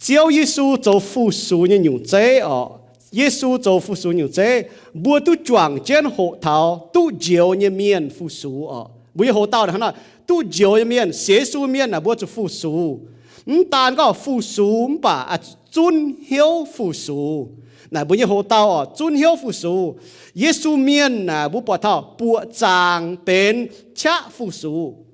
Ziouv Yesu zoux fu-sux nyei nyungc zeiv orqc. Yesu zoux fu-sux nyungc zeiv, mbuo duqv juangc jienv hoqc taux duqv njoux nyei mienh fu-sux orqc. Mbuo nyei hoc dauh naaic hnangv nor, duqv njoux nyei mienh, sienx Yesu mienh naaic mbuo zuqc fu-sux. Mv daan gorngv fu-sux mv baac zunv hnyouv fu-sux. Naaic mbuo nyei hoc dauh orqc, zunv hnyouv fu-sux. Yesu mienh naaic mbuo buatc taux buoqc zaangc benx qaqv fu-sux.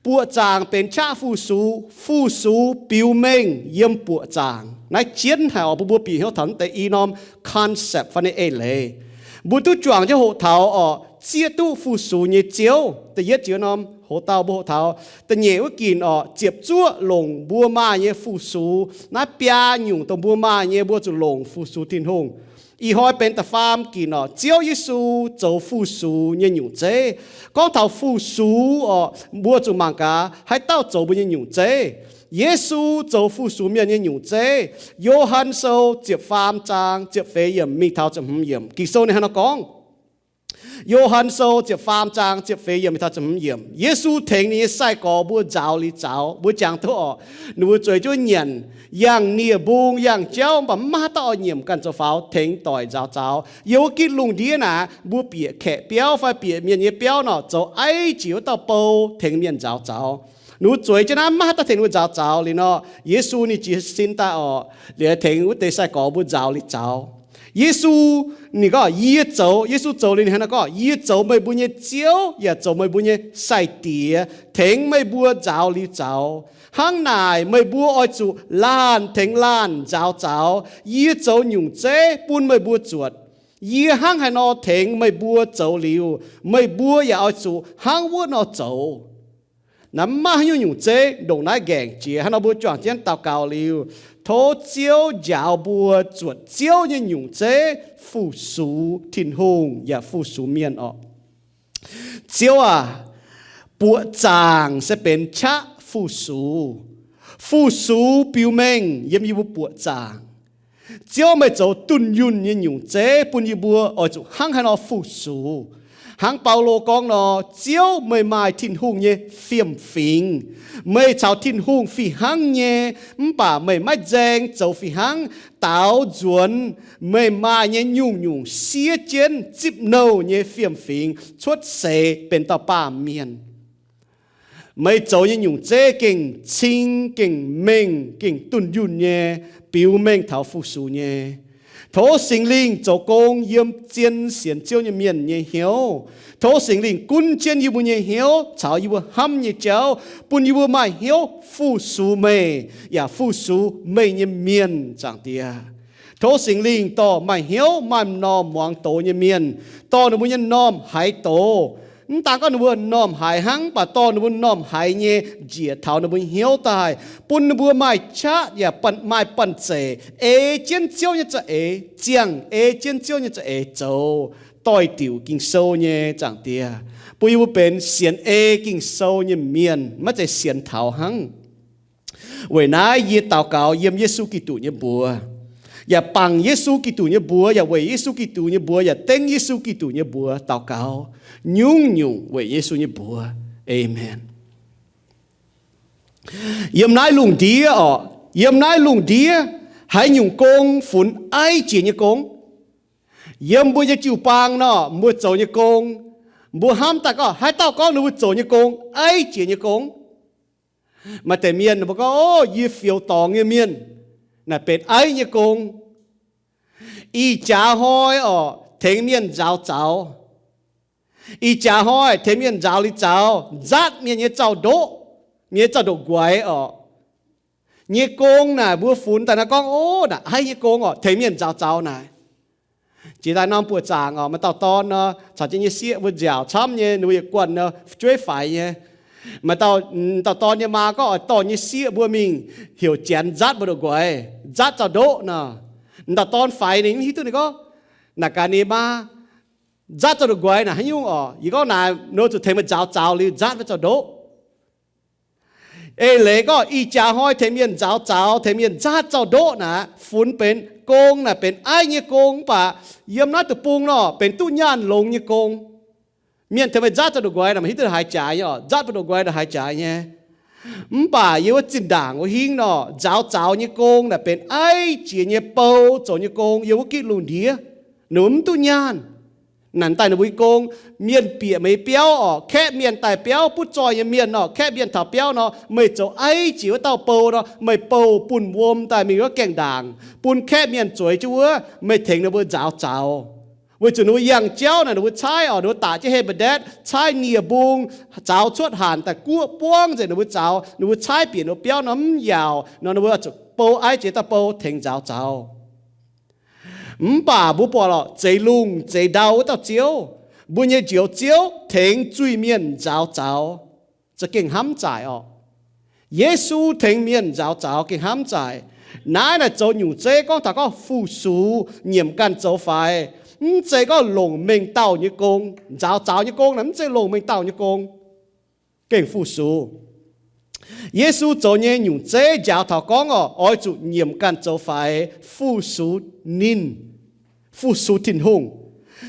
Buoqc zaangc benx qaqv fu-sux, fu-sux biux mengh yiem buoqc zaangc. Naaiv jienv haic orqc, bun mbuo bieqc hnyouv taux deix i norm concept fai ninh eix leiz. Mbuo duqv juangc jienv hoqc taux orqc, zieqv duqv fu-sux nyei Ziouv. Da'yietv jiex norm hoc dauh mbuo hoqc taux da'nyeic wuov ginc orqc, ziepc zuoqv longc mbuo maaih nyei fu-sux. Naaiv biaa nyungc dongh mbuo maaih nyei mbuo zuqc longc fu-sux Tin-Hungh. Ih hnoi benx da'faam ginc orqc, Ziouv Yesu zoux fu-sux nyei nyungc zeiv. Gorngv taux fu-sux orqc, mbuo zuqc mangc gaax haaix dauh zoux mbuo nyei nyungc zeiv. Yesu zoux fu-sux mienh nyei nyungc zeiv. Yo^han Sou ziepc faam zaang ziepc feix yiemc mingh taux ziepc hmz yiemc, Ging-Sou ninh hnangv nor gorngv. Yo^han Sou ziepc faam zaang ziepc feix yiemc mingh taux ziepc hmz yiemc, Yesu tengx ninh nyei sai-gorx mbuo nzaaux liuz zaux. Mbuo jangx duqv orqc, ninh mbuo zueiz jienv nyanc, yangh nie-mbung yangh jauv, mv baac mv maaih haaix dauh oix nyiemc ganh zoux faaux tengx doic nzaaux zaux. Yiem wuov gitv lungh ndiev naaic, mbuo bieqc kaeqv biauv fai bieqc mienh nyei biauv nor, zoux aiv jiex wuov dauh bou tengx mienh nzaaux zaux. Ninh mbuo zueiz jienv naaiv, mv maaih haaix dauh tengx ninh mbuo nzaaux zaux. Liuz nor, Yesu ninh jiez sin daaih orqc, liuz tengx wuov deix sai-gorx mbuo nzaaux liuz zaux. Yesu ninh gorngv, Yie zoux, Yesu zoux liuz ninh hnangv nor gorngv, Yie zoux meih mbuo nyei Ziouv yaac zoux meih mbuo nyei Sai-Diex, tengx meih mbuo nzaaux liuz zaux. Hnangv naaic meih mbuo oix zuqc laanh tengx laanh nzaaux zaux. Yie zoux nyungc zeiv bun meih mbuo zuotc. Yie hnangv haaix nor tengx meih mbuo zoux liuz, meih mbuo yaac oix zuqc hnangv wuov nor zoux. Naaiv mv maaih haaix nyungc nyungc zeiv ndongc naaiv nqaengc jiex. Hnangv nor mbuo juangc jienv daux gaux liuz, tov Ziouv njaaux mbuo zuotc Ziouv nyei nyungc zeiv fu-sux Tin-Hungh yaac fu-sux mienh orqc. Ziouv aac, buoqc zaangc se benx qaqv fu-sux. Fu-sux biux mengh yiem yie mbuo buoqc zaangc. Ziouv, meih zoux dunh yunh nyei nyungc zeiv bun yie mbuo oix zuqc hnangv haaix nor fu-sux. Hnangv Baulo gorngv nor, Ziouv, meih maaih Tin-Hungh nyei fiem-fingx. Meih caux Tin-Hungh fih hnangv nyei, mv baac meih maiv nzaeng zoux fih hnangv, daaux nzuonx meih maaih nyei nyungc-nyungc siev jienv zipv nouh nyei fiem-fingx cuotv seix benx dauh baamh mienh. Meih zoux nyei nyungc zeiv gengh cing, gengh mengh, gengh dunh yunh nyei, biux mengh taux fu-sux nyei. Tov Singx Lingh zoux gong yiem zien sienx Ziouv nyei mienh nyei hnyouv. Tov Singx Lingh gunv jienv yie mbuo nyei hnyouv caux yie mbuo hnamv nyei jauv, bun yie mbuo maaih hnyouv fu-sux meih yaac fu-sux meih nyei mienh, Zaangc Diex. Tov Singx Lingh dorh maaih hnyouv maaih m'normh muangx doz nyei mienh, dorh ninh mbuo nyei m'normh haiz doz. Mv daan gorngv ninh mbuo m'normh haiz hnangv, mv baac dorh ninh mbuo m'normh haiz nyei njiec taux ninh mbuo nyei hnyouv daaih, bun ninh mbuo maaih qaqv yaac maaih banh zeic ei jienv Ziouv nyei za'eix, ziangh ei jienv Ziouv nyei za'eix zoux, doix-diuc Ging-Sou nyei, Zaangc Diex. Bun yie mbuo benx sienx ei Ging-Sou nyei mienh, maiv zeiz sienx taux hnangv. Weic naaiv yie daux gaux yiem Yesu Giduc nyei mbuox, yaac bangc Yesu Giduc nyei mbuox, yaac weic Yesu Giduc nyei mbuox, yaac dengv Yesu Giduc nyei mbuox daux gaux, nyungc-nyungc weic Yesu nyei mbuox. Aamen. Yiem naaiv lungh ndiev orqc, yiem naaiv lungh ndiev, haaix nyungc gong funx aiv jiex nyei gong? Yiem mbuo nyei jiu-baang nor, mbuo zoux nyei gong, mbuo hnamv daaih gorngv haaix dauh gorngv ninh mbuo zoux nyei gong aiv jiex nyei gong? Maaih deix mienh mbuo gorngv, O, yie fioux dorngx nyei mienh. Naaiv benx aiv nyei gong. Ih jaax hnoi orqc, tengx mienh nzaaux zaux. Ih jaax hnoi tengx mienh nzaaux liuz zaux, nzaatv mienh nyei zaux-ndoqv, mienh nyei zaux-ndoqv-nquaix orqc. Nyei gong naaic mbuo funx daaih naaiv gorngv, O, naaiv aiv nyei gong orqc, tengx mienh nzaaux zaux naaic. Jiex daaih norm buoqc zaangc orqc, maaih dauh dorn nor caux jienv nyei sieqv mbuo nziaauc camv nyei, ninh mbuo yietc guanh nor fu'jueiv faix nyei. Maaih dauh, dauh dorn nyei maa gorngv oix dorh nyei sieqv mbuo mingh heuc Janx nzaatv mbu'ndongx-nquaix, nzaatv zaux-ndoqv nor. Dauh dorn faix ninh mv hiuv duqv, ninh gorngv, Naaic gaax nyei maa, nzaatv zaux-ndoqv-nquaix naaic haaix nyungc orqc? Yie gorngv, Naaic, nor zuqc tengx meih nzaaux zaux liuz nzaatv zaux-ndoqv. Eix leiz gorngv ih jaax hnoi tengx mienh nzaaux zaux, tengx mienh nzaatv zaux-ndoqv naaic funx benx gong, naaic benx aiv nyei gong, mv baac yiem naaiv deic-bung nor benx duqv nyaanh longx nyei gong. Mienh tengx meih nzaatv zaux-ndoqv-nquaix naaic, meih hiuv duqv haaix jaax nyei orqc? Nzaatv mbu'ndongx-nquaix naaic haaix jaax nyei? Mv baac yiem wuov zinh ndaangc wuov hingv nor, nzaaux zaux nyei gong naaic benx aiv jiex nyei bou zoux nyei gong yiem wuov gitv lungh ndiev. Ninh mbuo mv duqv nyaanh. Naaic daaih ninh mbuo nyei gong, mienh bieqc meih nyei biauv orqc, kaeqv mienh daaih biauv, butv zoih nyei mienh nor, kaeqv mienh taux biauv nor, meih zoux aiv jiex wuov dauh bou nor, meih bouh bunh wuom daaih mingh wuov gaengh ndaangc, bun kaeqv mienh zueiz jienv wuov, meih tengx ninh mbuo nzaaux zaux. Weic zuqc ninh mbuo yangh jauv naaic ninh mbuo caaiv orqc, ninh mbuo daaih jienv He^mbe^ndetv, caaiv nie-mbung, zaux cuotv hanc daaih guoqv buangv nzengc ninh mbuo zaux, ninh mbuo caaiv bieqc ninh mbuo biauv nor mv yaauc nor, ninh mbuo zuqc bou aiv jiex dauh bou tengx nzaaux zaux. Mv baac mbuo buatc lorqc, zeix lungh zeix ndau wuov dauh Ziouv, mbuo nyei Njoux Ziouv tengx zuiz-mienh nzaaux zaux, za'gengh hnamv zaaic orqc. Yesu tengx mienh nzaaux zaux gengh hnamv zaaic. Naaiv naaic zoux nyungc zeiv gorngv taux gorngv fu-sux, nyiemc ganh zoux faix. Mv zeiz gorngv longc mengh dauh nyei gong. Nzaaux zaux nyei gong naaic mv zeiz longc mengh dauh nyei gong. Gengh fu-sux. Yesu zoux nyei nyungc zeiv njaaux taux gorngv orqc, oix zuqc nyiemc ganh zoux faix fu-sux ninh, fu-sux Tin-Hungh.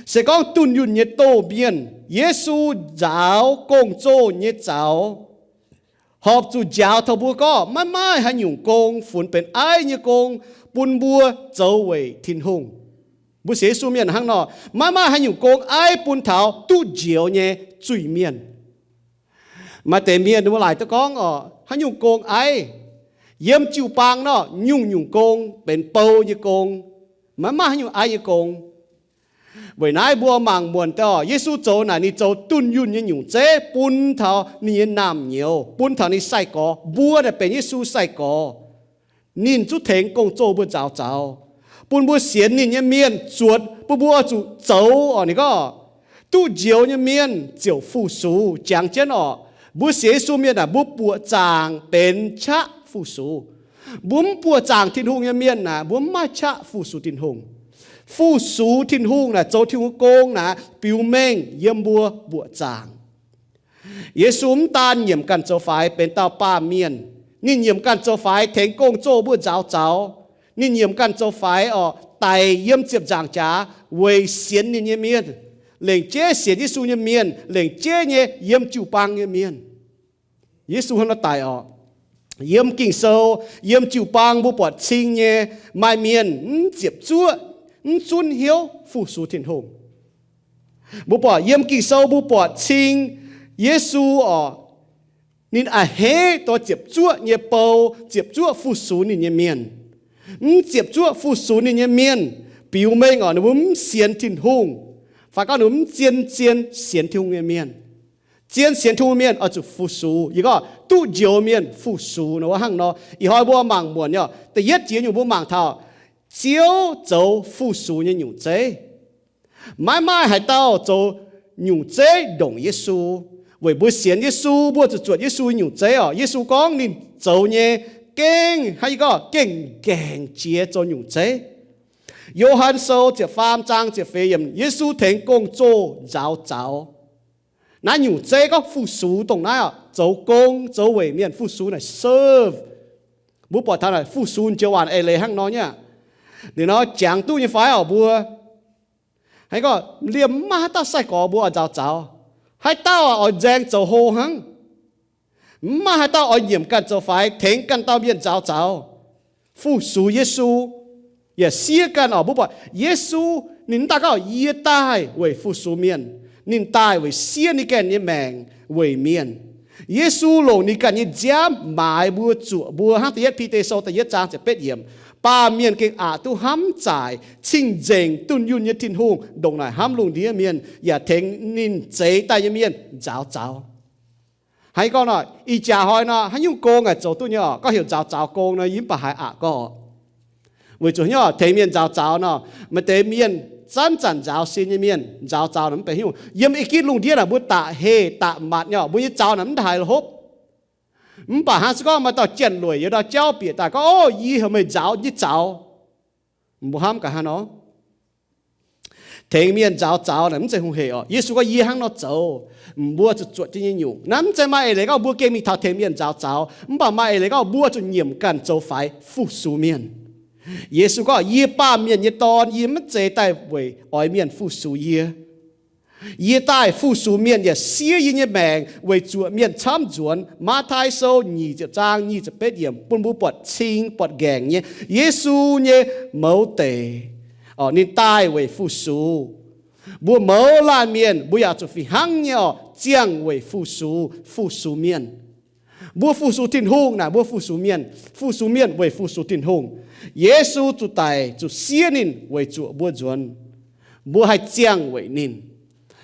Se gorngv dunh yunh nyei doh mienh, Yesu nzaaux gong-zoh nyei zaux horpc zuqc njaaux taux mbuo gorngv maiv maaih haaix nyungc gong funx benx aiv nyei gong bun mbuo zoux weic Tin-Hungh. Mbuo sienx Yesu mienh hnangv nor, maiv maaih haaix nyungc gong aiv bun taux duqv njoux nyei zuiz-mienh. Maaih deix mienh ninh mbuo laaic duqv gorngv orqc, haaix nyungc gong aiv? Yiem jiu-baang nor, nyungc-nyungc gong benx bou nyei gong, maiv maaih haaix nyungc aiv nyei gong. Weic naaiv mbuo mangc muonc daaih orqc, Yesu zoux naaic ninh zoux dunh yunh nyei nyungc zeiv bun taux ninh nyei naamh nyouz, bun taux ninh sai-gorx. Mbuo naaic benx Yesu sai-gorx. Ninh zuqc tengx gong-zoh mbuo nzaaux zaux, bun mbuo sienx ninh nyei mienh zuotc, bun mbuo oix zuqc zoux orqc. Ninh gorngv, duqv njoux nyei mienh ziouc fu-sux. Jangx jienv orqc, mbuo sienx Yesu mienh naaic mbuo buoqc zaangc benx qaqv fu-sux. Mbuo mv buoqc zaangc Tin-Hungh nyei mienh naaic mbuo mv maaih qaqv fu-sux Tin-Hungh. Fu-sux Tin-Hungh naaic zoux Tin-Hungh gong naaic biux mengh yiem mbuo buoqc zaangc. Yesu mv daan nyiemc ganh zoux faix benx dauh baamh mienh. Ninh nyiemc ganh zoux faix tengx gong-zoh mbuo nzaaux zaux. Ninh nyiemc ganh zoux faix orqc, daic yiem ziepc nzaangc jaax weic sienx ninh nyei mienh, lengc jeiv sienx Yesu nyei mienh, lengc jeiv nyei yiem jiu-baang nyei mienh. Yesu hnangv nor daic orqc. Yiem Ging-Sou, yiem jiu-baang mbuo buatc cing nyei maaih mienh mv ziepc zuoqv, mv zunv hnyouv fu-sux Tin-Hungh. Mbuo buatc yiem Ging-Sou mbuo buatc cing Yesu orqc, ninh a'hneiv dongh ziepc zuoqv nyei bou, ziepc zuoqv fu-sux ninh nyei mienh. Mv ziepc zuoqv fu-sux ninh nyei mienh biux mengh orqc, ninh mbuo mv sienx Tin-Hungh, fai gorngv ninh mbuo mv zien-zien sienx Tin-Hungh nyei mienh. Zien sienx Tin-Hungh mienh oix zuqc fu-sux. Yie gorngv duqv njoux mienh fu-sux nor, wuov hnangv nor. Ih hnoi mbuo mangc muonc nyei orqc, da'yietv jiex nyungc mbuo mangc taux Ziouv zoux fu-sux nyei nyungc zeiv. Maiv maaih haaix dauh zoux nyungc zeiv ndongc Yesu. Weic mbuo sienx Yesu, mbuo zuqc zuotc Yesu nyungc zeiv orqc. Yesu gorngv ninh zoux nyei gengh, hnangv yie gorngv, gengh gaengc jiex zoux nyungc zeiv. Yo^han Sou ziepc faam zaang ziepc feix yiemc, Yesu tengx gong-zoh nzaaux zaux. Naaiv nyungc zeiv gorngv fu-sux dongh naaiv orqc, zoux gong, zoux weic mienh, fu-sux naaic serve. Mbuo buatc taux naaic fu-sux joux waac eix leiz hnangv nor nyei aqv. Ninh nor jangx duqv nyei fai orqc mbuo? Hnangv gorngv liemh mv maaih haaix dauh sai-gorx mbuo oix nzaaux zaux. Haaix dauh oix nzaeng zoux hlo hnangv. Mv maaih haaix dauh oix nyiemc ganh zoux faix tengx ganh dauh mienh nzaaux zaux, fu-sux Yesu, yaac siev ganh orqc. Mbuo buatc Yesu ninh mv daaih gorngv yie daaih weic fu-sux mienh. Ninh daaih weic siev ninh ganh nyei maengc weic mienh. Yesu longc ninh ganh nyei nziaamv maaiz mbuo, zuoqc mbuo hnangv da'yietv Bide Sou da'yietv zaang ziepc betv yiemc, baamh mienh gengh aqc duqv hnamv zaaic cing-nzengc dunh yunh nyei Tin-Hungh ndongc naaic hnamv lungh ndiev mienh, yaac tengx ninh zeix daaih nyei mienh nzaaux zaux. Hnangv gorngv nor, ih jaax hnoi nor haaix nyungc gong aah zoux duqv nyei orqc? Gorngv heuc nzaaux zaux gong nor, yie mv baac haiz aqc gorngv. Weic zuqc hnyouv tengx mienh nzaaux zaux nor, maaih deix mienh zanc-zanc nzaaux sin nyei mienh nzaaux zaux naaic mv benx haaix nyungc. Yiem ih gitv lungh ndiev naaic mbuo da'heh da'matc nyei orqc, mbuo nyei zaux naaic mv haiz hopv. Mv baac hnangv se gorngv maaih dauh janx-lueic yiem ndau jauv bieqc daaih gorngv, O, yie heuc meih nzaaux nyei zaux. Mbuo hnamv gaax hnangv nor, tengx mienh nzaaux zaux naaic mv zeiz hungh hec orqc. Yesu gorngv, Yie hnangv nor zoux. Mbuo zuqc zuotc jienv nyei nyungc. Naaiv mv zeiz maaih eix leiz gorngv mbuo gengh mingh taux tengx mienh nzaaux zaux. Mv baac maaih eix leiz gorngv mbuo zuqc nyiemc ganh zoux faix fu-sux mienh. Yesu gorngv, Yie baamh mienh nyei Dorn, yie maiv zeiz daaih weic oix mienh fu-sux yie. Yie daaih fu-sux mienh yaac siev yie nyei maengc weic zuoqc mienh camv nzuonx. Matv^taai Sou nyic ziepc zaang nyic ziepc betv yiemc bun mbuo buatc cing buatc nqaengc nyei Yesu nyei mouz deic. Ninh daaih weic fu-sux. Mbuo mouz laanh mienh mbuo yaac zuqc fih hnangv nyei orqc, ziangh weic fu-sux, fu-sux mienh. Mbuo fu-sux Tin-Hungh naaic mbuo fu-sux mienh, fu-sux mienh weic fu-sux Tin-Hungh. Yesu zuqc daic zuqc siev ninh weic zuoqc mbuo nzuonx. Mbuo haih ziangh weic ninh.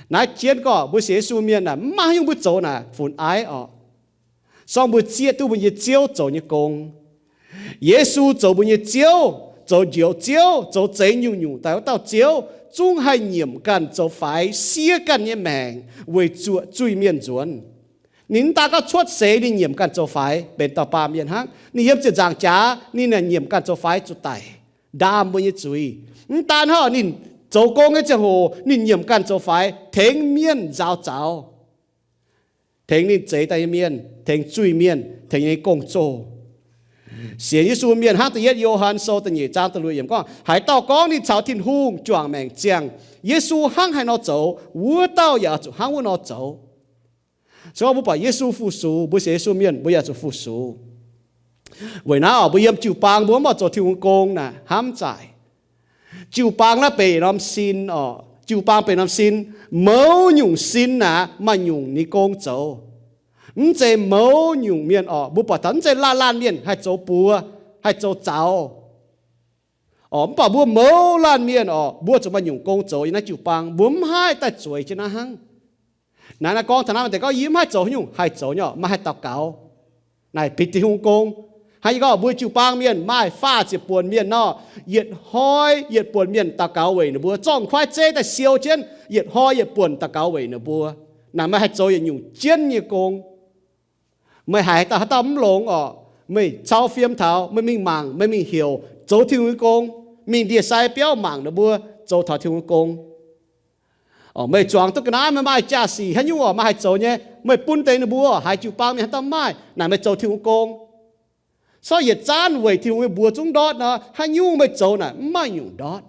Naaiv jienv gorngv mbuo sienx Yesu mienh naaic mv maaih haaix nyungc mbuo zoux naaic funx aiv orqc. Sorng mbuo zieqv duqv mbuo nyei Ziouv zoux nyei gong. Yesu zoux mbuo nyei Ziouv, zoux Njoux Ziouv, zoux zeix nyungc-nyungc daaih wuov dauh Ziouv, zungv haih nyiemc ganh zoux faix, siev ganh nyei maengc weic zuoqc zuiz-mienh nzuonx. Ninh mv daan gorngv cuotv seix ninh nyiemc ganh zoux faix benx dauh baamh mienh hnangv. Ninh yiem ziepc nzaangc jaax ninh yaac nyiemc ganh zoux faix zuqc daic, ndaam mbuo nyei zuiz. Mv daan hnangv, ninh zoux gong nyei ziangh hoc ninh nyiemc ganh zoux faix tengx mienh nzaaux zaux, tengx ninh zeix daaih nyei mienh, tengx zuiz-mienh, tengx nyei gong-zoh. Sienx Yesu mienh hnangv da'yietv Yo^han Sou da'nyeic zaang da'luoqc yiemc gorngv, haaix dauh gorngv ninh caux Tin-Hungh juangc maengc ziangh, Yesu hnangv haaix nor zoux, wuov dauh yaac zuqc hnangv wuov nor zoux. Se gorngv mbuo buatc Yesu fu-sux, mbuo sienx Yesu mienh mbuo yaac zuqc fu-sux. Weic naaiv orqc, mbuo yiem jiu-baang mbuo mv baac zoux Tin-Hungh gong naaic hnamv zaaic. Jiu-baang naaiv benx norm sin orqc, jiu-baang benx norm sin. Mouz nyungc sin naaic maaih nyungc ninh gong zoux. Mv zeiz mouz nyungc mienh orqc, mbuo buatc taux mv zeiz laanh laanh mienh haih zoux buoz, haih zoux zaux orqc. Mv baac mbuo mouz laanh mienh orqc, mbuo zuqc maaih nyungc gong zoux yiem naaiv jiu-baang. Mbuo mv haih daaih zueiz jienv naaiv hnangv. Naaiv naaiv gorngv taux naaiv maaih deix gorngv, yie mv haih zoux haaix nyungc. Haih zoux nyei orqc, meih haih daux gaux naaic bieqc Tin-Hungh gong. Hnangv yie gorngv mbuo jiu-baang mienh maaih faah ziepc buonc mienh nor, yietc hnoi yietc buonc mienh daux gaux weic ninh mbuo, zorqv kuaaiv zeiv daaih siou jienv, yietc hnoi yietc buonc daux gaux weic ninh mbuo. Naaic meih haih zoux yietc nyungc jienv nyei gong. Meih haiz dauh haaix dauh mv longx orqc, meih cau fiem taux, meih mingh mangc, meih mingh heuc, zoux Tin-Hungh nyei gong. Mingh ndie-sai biauv mangc ninh mbuo zoux taux Tin-Hungh nyei gong. Meih zuangx duqv ga'naaiv, meih maaih jaa-sic haaix nyungc orqc, meih haih zoux nyei, meih bun deix ninh mbuo. Haiz jiu-baang mienh haaix dauh maaih, naaic meih zoux Tin-Hungh gong. Sortv yietc zaanv weic Tin-Hungh nyei mbuox zungv ndortv nor, haaix nyungc meih zoux naaic mv maaih nyungc ndortv.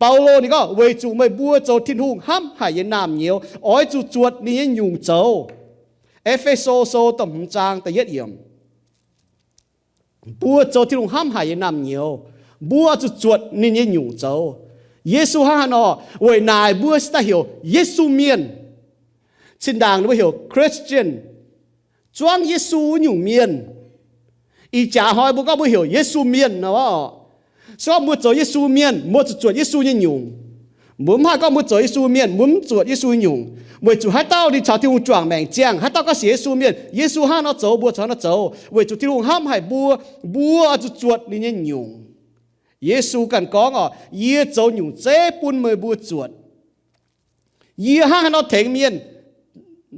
Baulo ninh gorngv, weic zuqc meih mbuo zoux Tin-Hungh hnamv haic nyei naamh nyouz oix zuqc zuotc ninh nyei nyungc zoux. E^fe^so Sou da'hmz zaang da'yietv yiemc. Mbuo zoux Tin-Hungh hnamv haic nyei naamh nyouz, mbuo zuqc zuotc ninh nyei nyungc zoux. Yesu hnangv haaix nor? Weic naaic mbuo se daaih heuc Yesu Mienh. Zinh ndaangc ninh mbuo heuc Christian, zuangv Yesu nyungc mienh. Ih jaax hnoi mbuo gorngv mbuo heuc Yesu Mienh nor, se gorngv mbuo zoux Yesu Mienh, mbuo zuqc zuotc Yesu nyei nyungc. Mbuo mv haih gorngv mbuo zoux Yesu Mienh, mbuo mv zuotc Yesu nyei nyungc. Weic zuqc haaix dauh ninh caux Tin-Hungh juangc maengc ziangh, haaix dauh gorngv sienx Yesu Mienh, Yesu hnangv nor zoux, mbuo zuqc hnangv nor zoux. Weic zuqc Tin-Hungh hnamv haic mbuo, mbuo zuqc zuotc ninh nyei nyungc. Yesu ganh gorngv orqc, yie zoux nyungc zeiv bun meih mbuo zuotc. Yie hnangv haaix nor tengx mienh,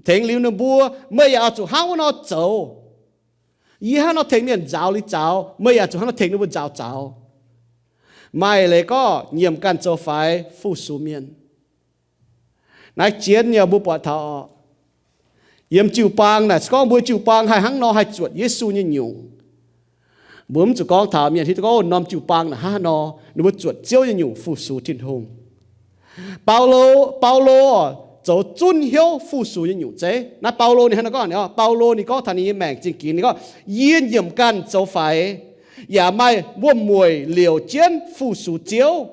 tengx liuz ninh mbuo, meih yaac oix zuqc hnangv wuov nor zoux. Yie hnangv nor tengx mienh nzaaux liuz zaux, meih yaac zuqc hnangv nor tengx ninh mbuo nzaaux zaux. Maaih leiz gorngv nyiemc ganh zoux faix fu-sux mienh. Naaiv jienv nyei mbuo buatc taux orqc, yiem jiu-baang naaic, se gorngv mbuo jiu-baang haih hnangv nor haih zuotc Yesu nyei nyungc, mbuo mv zuqc gorngv taux mienh hiuv duqv gorngv norm jiu-baang naaic hnangv haaix nor ninh mbuo zuotc Ziouv nyei nyungc fu-sux Tin-Hungh. Baulo, Baulo zoux zunv hnyouv fu-sux nyei nyungc zeiv. Naaiv Baulo ninh hnangv nor gorngv, Baulo ninh gorngv taux ninh nyei maengc zingh ginx, ninh gorngv, yie nyiemc ganh zoux faix, yaac maaih wuom-mueic liouc jienv fu-sux Ziouv,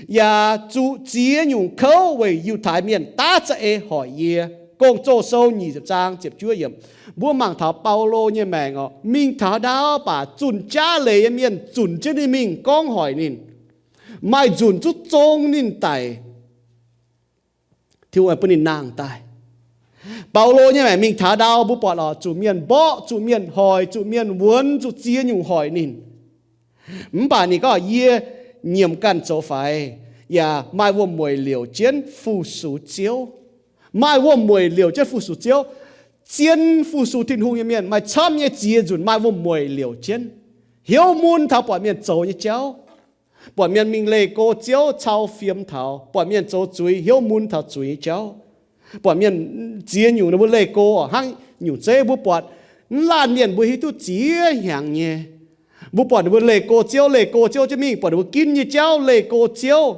yaac zuqc ziex nyungc kouv weic Yiutai Mienh daav za'eix hoic yie. Gong-Zoh Sou nyic ziepc zaang ziepc juov yiemc. Mbuo mangc taux Baulo nyei maengc orqc, mingh taux ndau baac zunh jaav leiz nyei mienh zunc jienv ninh mingh gorngv hoic ninh, maaih nzunc zuqc zong ninh daic. Tin-Hungh bun ninh nangh daaih. Baulo nyei maengc mingh taux ndau mbuo buatc orqc, zuqc mienh mborqv, zuqc mienh hoic, zuqc mienh wuonx, zuqc ziex nyungc hoic ninh. Mv baac ninh gorngv, yie nyiemc ganh zoux faix, yaac maaih wuom-mueic liouc jienv fu-sux Ziouv. Maaih wuom-mueic liouc jienv fu-sux Ziouv. Zien fu-sux Tin-Hungh nyei mienh maaih camv nyei ziex nzunc maaih wuom-mueic liouc jienv, hnyouv mun taux buatc mienh zoux nyei jauv, buatc mienh mingh leih go Ziouv cau fiem taux, buatc mienh zoux zuiz hnyouv mun taux zuiz nyei jauv, buatc mienh ziex nyungc ninh mbuo leih go hnangv nyungc zeiv mbuo buatc mv laanh mienh mbuo hiuv duqv ziex hnyangx nyei. Mbuo buatc ninh mbuo leih go Ziouv, leih go Ziouv jienv mingh, buatc ninh mbuo ginv nyei jauv leih go Ziouv.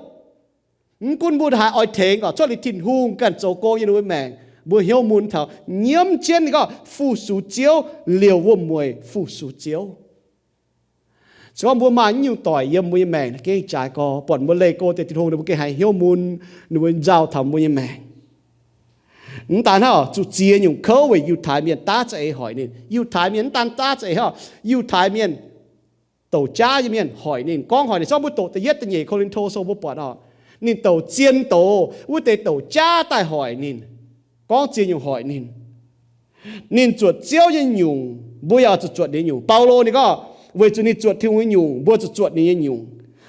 Mv gunv mbuo haaix oix tengx oc, cuotv liuz Tin-Hungh ganh zoux gong yiem ninh mbuo maengc, mbuo hnyouv mun taux nyiemv jienv ninh gorngv fu-sux Ziouv liouc wuom-mueic fu-sux Ziouv. Se gorngv mbuo maaih nyungc doic yiem mbuo nyei maengc gengh jaaix gorx, buatc mbuo leih go deix Tin-Hungh, ninh mbuo gengh haiz hnyouv mun, ninh mbuo nzauh taux mbuo nyei maengc. Mv daaih hnangv zuqc ziex nyungc kouv weic Yiutai Mienh daav za'eix hoic ninh. Yiutai Mienh mv daan daav za'eix hnangv, Yiutai Mienh douc jaav nyei mienh hoic ninh. Gorngv hoic ninh, se gorngv mbuo doqc da'yietv da'nyeic Ko^lin^to sou mbuo buatc oc, ninh douc zien doz wuov deix douc jaav daaih hoic ninh, gorngv ziex nyungc hoic ninh. Ninh zuotc Ziouv nyei nyungc, mbuo yaac zuqc zuotc ninh nyungc. Baulo ninh gorngv, weic zuqc ninh zuotc Tin-Hungh nyei nyungc, mbuo zuqc zuotc ninh nyei nyungc.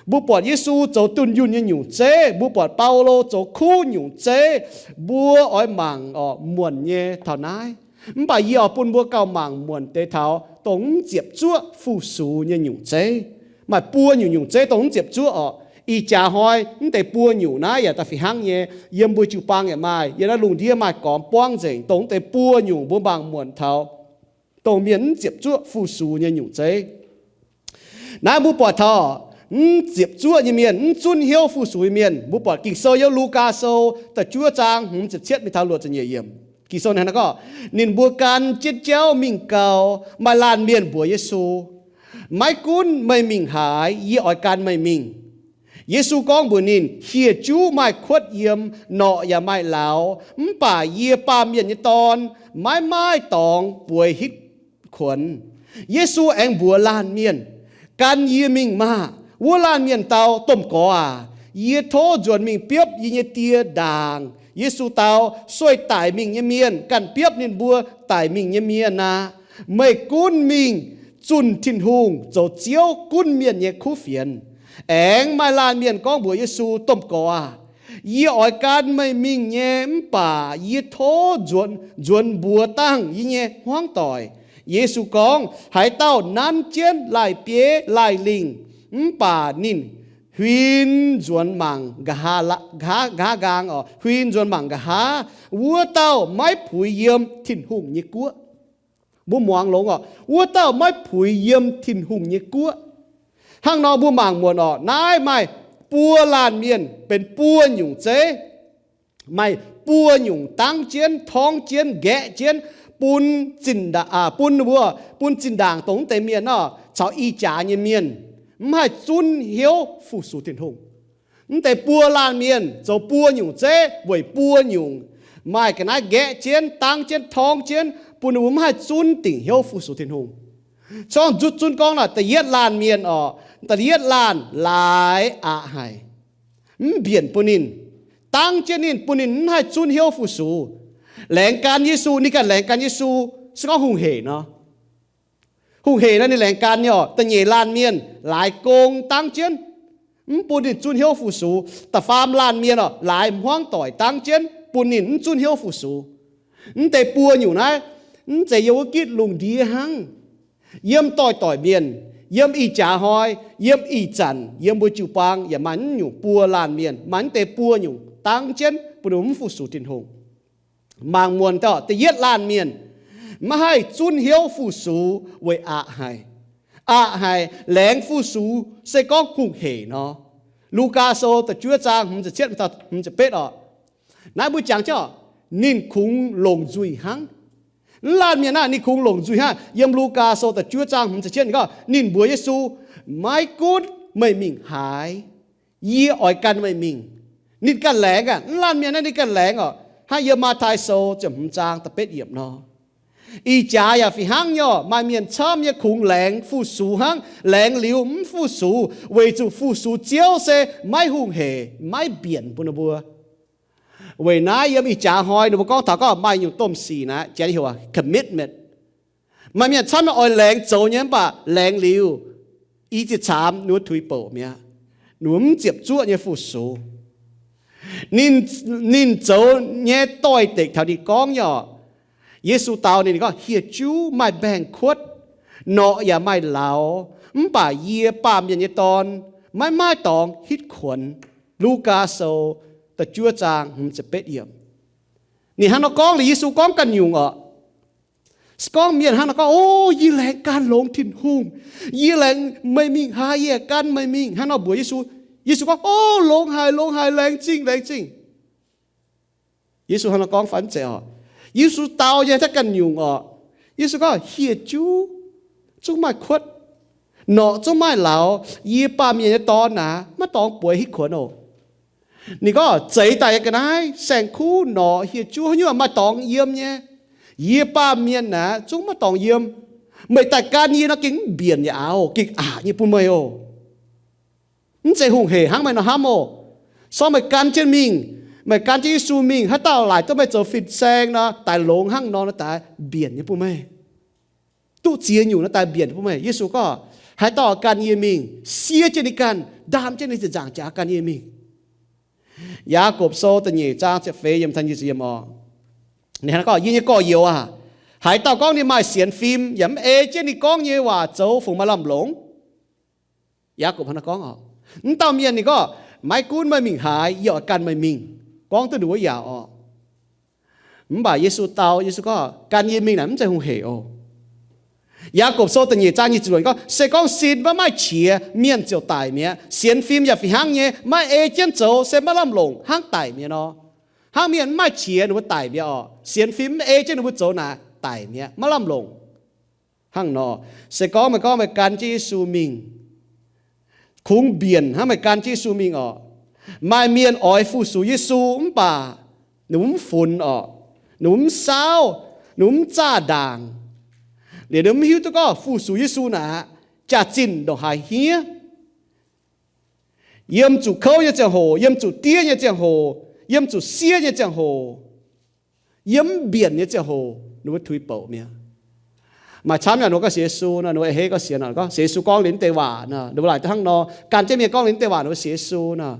Mbuo buatc Yesu zoux dunh yunh nyei nyungc zeiv, mbuo buatc Baulo zoux kuv nyungc zeiv, mbuo oix mangc oc muonc nyei taux naaiv. Mv baac yie oix bun mbuo gauh mangc muonc deix taux dongh mv ziepc zuoqv fu-sux nyei nyungc zeiv. Maaih buo nyungc nyungc zeiv dongh mv ziepc zuoqv oc. Ih jaax hnoi mv deix buo nyungc naaiv yaac da'fih hnangv nyei, yiem mbuo jiu-baang yaac maaih, yiem naaiv lungh ndiev maaih gormx buangv nzengc dongh mv deix buo nyungc mbuo mangc muonc taux dongh mienh mv ziepc zuoqv fu-sux nyei nyungc zeiv. Naaiv mbuo buatc taux mv ziepc zuoqv nyei mienh, mv zunv hnyouv fu-sux nyei mienh, mbuo buatc Ging-Sou yiem Lugaa Sou da'juov zaang hmz ziepc cietv mingh taux luoqc ziepc nyeic yiemc. Ging-Sou ninh gorngv, ninh mbuo gan jienv jauv mingh gau, maaih laanh mienh mbuox Yesu, maiv gunv meih mingh haaix, yie oix gan meih mingh. Yesu gorngv mbuox ninh, hieh juv maaih kuotv yiem, norqc yaac maaih lauz, mv baac yie, Baamh Mienh nyei Dorn, maiv maaih dorngx bueix hitv kuonx. Yesu aengx mbuox laanh mienh, gan yie mingh maah! Wuov laanh mienh dau, domh gorx aac, yie tov nzuonx mingh biopv yie nyei Die ndaangc. Yesu dau, sueih daic mingh nyei mienh ganh biopv ninh mbuo daic mingh nyei mienh aqv. Meih gunv mingh zunh Tin-Hungh zoux Ziouv gunv mienh nyei kuv fienx. Aengx maaih laanh mienh gorngv mbuox Yesu, domh gorx aac, yie oix gan meih mingh nyei, mv baac yie tov nzuonx mbuox dangh yie nyei hmuangv doic. Yesu gorngv, haaix dauh nanv jienv laih bieiv laih lingh, mv baac ninh huin nzuonx mangc nqa'haav nqa'haav nqa'haav nqaang oc, huin nzuonx mangc nqa'haav, wuov dauh maiv puix yiem Tin-Hungh nyei guoqv. Mbuo muangx longx oc, wuov dauh maiv puix yiem Tin-Hungh nyei guoqv. Hnangv nor mbuo mangc muonc oc, naaiv maaih buo laanh mienh benx buo nyungc zeiv. Maaih buo nyungc dangv jienv, torngv jienv, nqaeqv jienv, bun zinh, bun mbuo, bun zinh ndaangc dongh mv deix mienh nor caux ih jaax nyei mienh mv haih zunv hnyouv fu-sux Tin-Hungh. Mv deix buo laanh mienh zoux buo nyungc zeiv weic buo nyungc, maaih ga'naaiv nqaeqv jienv, dangv jienv, torngv jienv, bun ninh mbuo mv haih zunv dingc hnyouv fu-sux Tin-Hungh. Corngv nzutv zunv gorngv naaic, da'yietv laanh mienh oc, da'yietv laanh laaix aqc haic, mv mbienc bun ninh, dangv jienv ninh, bun ninh mv haih zunv hnyouv fu-sux. Laengz gan Yesu, ninh ganh laengz gan Yesu, se gorngv hungh hec nor. Hungh hec nor ninh laengz gan nyei oc. Da'nyeic laanh mienh laaix gong dangv jienv, mv bun ninh zunv hnyouv fu-sux. Da'faam laanh mienh oc, laaix hmuangv doic dangv jienv, bun ninh mv zunv hnyouv fu-sux. Mv deix buo nyungc naaiv, mv zeiz yiem wuov gitv lungh ndiev hnangv. Yiem doix-doix mienh, yiem ih jaax hnoi, yiem ih zanc, yiem mbuo jiu-baang yaac maaih mv nyungc buo laanh mienh, maaih mv deix buo nyungc dangv jienv bun ninh mv fu-sux Tin-Hungh. Mangc muonc daaih, da'yietv laanh mienh maiv haih zunv hnyouv fu-sux weic aqc haic. Aqc haic, laengz fu-sux se gorngv hungh hec nor. Lugaa Sou da'juov zaang hmz ziepc cietv, hmz ziepc betv oc. Naaiv mbuo jangx jienv, ninh kungx longc nzuih hnangv. Mv laanh mienh naaiv ninh kungx longc nzuih hnangv. Yiem Lugaa Sou da'juov zaang hmz ziepc cietv ninh gorngv, ninh mbuox Yesu, maiv gunv meih mingh haaix, yie oix gan meih mingh. Ninh ganh laengz aqv. Mv laanh mienh naaiv ninh ganh laengz oc. Hnangv yiem Matv^tai Sou ziepc hmz zaang da'betv yiemc nor. Ih jaax yaac fih hnangv nyei oc. Maaih mienh camv nyei kungx laengz fu-sux hnangv, laengz liuz mv fu-sux, weic zuqc fu-sux Ziouv se maiv hungh hec, maiv mbienc bun ninh mbuo. Weic naaiv yiem ih jaax hnoi ninh mbuo gorngv taux gorngv maaih nyungc domh sic naaiv, Janx heuc commitment. Maaih mienh camv nyei oix laengz zoux nyei mv baac laengz liuz, i ziex caamx ninh mbuo tuix bouc mi'aqv. Ninh mbuo mv ziepc zuoqv nyei fu-sux. Ninh, ninh zoux nyei doix-dekc taux ninh gorngv nyei oc. Yesu dau ninh gorngv, hieh juv maaih mbaengx-kuotv, norqc yaac maaih lauz, mv baac yie, Baamh Mienh nyei Dorn, maiv maaih dorngx hitv kuonx. Lugaa Sou da'juov zaang hmz ziepc betv yiemc. Ninh hnangv nor gorngv liuz, Yesu gorngv ganh nyungc oc. Se gorngv mienh hnangv nor gorngv, o, yie laengz gan longx Tin-Hungh, yie laengz meih mingh haaix yie gan meih mingh, hnangv nor mbuox Yesu, Yesu gorngv, O, longx haic, longx haic, laengz zingh, laengz zingh. Yesu hnangv nor gorngv fai mv zeiz oc? Yesu dau nyei haaix ganh nyungc oc. Yesu gorngv, Hieh juv zungv maaih kuotv, norqc zungv maaih lauz, yie, Baamh Mienh nyei Dorn aac, maiv dorngx bueix hitv kuonx oc. Ninh gorngv, Zeix daaih yie ga'naaiv saeng-kuv, norqc, hieh juv, haaix nyungc maaih dorngx yiem nyei, yie, Baamh Mienh aac, zungv maiv dorngx yiem. Meih daaih gan yie nor gengh mv mbienc yaac auv, gengh aqc nyei bun meih oc. Mv zeiz hungh hec hnangv meih nor hnamv oc. Sorng meih gan jienv mingh, meih gan jienv Yesu mingh, haaix dauh laaic duqv meih zoux fin-saeng nor, daaih longx hnangv nor, nor daaih mbienc nyei bun meih. Duqv ziex nyungc nor daaih mbienc bun meih. Yesu gorngv, Haaix dauh gan yie mingh, siev jienv ninh ganh, ndaam jienv ninh ziepc nzaangc jaax gan yie mingh. Yaagorpc Sou da'nyeic zaang ziepc feix yiemc taux nyic ziepc yiemc oc. Ninh hnangv nor gorngv, Yie nyei gorx-youz aah! Haaix dauh gorngv ninh maaih sienx fim yaac mv ei jienv ninh gorngv nyei waac zoux fungc maaih lamh longc? Yaagorpc hnangv nor gorngv oc. Mv dauh mienh ninh gorngv, Maiv gunv meih mingh haaix, yie oix gan meih mingh. Gorngv duqv ninh wuov yaac oc. Mv baac Yesu dau, Yesu gorngv, Gan yie mingh naaic mv zeiz hungh hec oc. Yaagorpc Sou da'nyeic zaang nyic ziepc luoqc gorngv, Se gorngv sin maiv maaih qiex, mienh ziouc daic mi'aqv. Sienx fim yaac fih hnangv nyei, maiv ei jienv zoux se maiv lamh longc, hnangv daic mi'aqv nor. Hnangv mienh mv maaih qiex ninh mbuo daic mi'aqv oc. Sienx fim mv ei jienv ninh mbuo zoux naaic daic mi'aqv, maiv lamh longc. Hnangv nor, se gorngv meih gorngv meih gan jienv Yesu mingh, kungx mbienc hnangv meih gan jienv Yesu mingh oc. Maaih mienh oix fu-sux Yesu mv baac ninh mbuo mv funx oc, ninh mbuo mv saauv, ninh mbuo mv zaah ndaangc, liuz ninh mv hiuv duqv gorngv fu-sux Yesu naaic jaax-zinh ndongc haaix hniev. Yiem zuqc kouv nyei ziangh hoc, yiem zuqc diev nyei ziangh hoc, yiem zuqc siev nyei ziangh hoc, yiem mv mbienc nyei ziangh hoc ninh mbuo tuix bouc mi'aqv. Maaih camv yaac ninh mbuo gorngv sienx Yesu nor, ninh mbuo a'hneiv gorngv sienx nor, gorngv sienx Yesu gorngv liuz naaiv deix waac nor, ninh mbuo laaic duqv hnangv nor, gan jienv mienh gorngv liuz naaiv deix waac ninh mbuo sienx Yesu nor.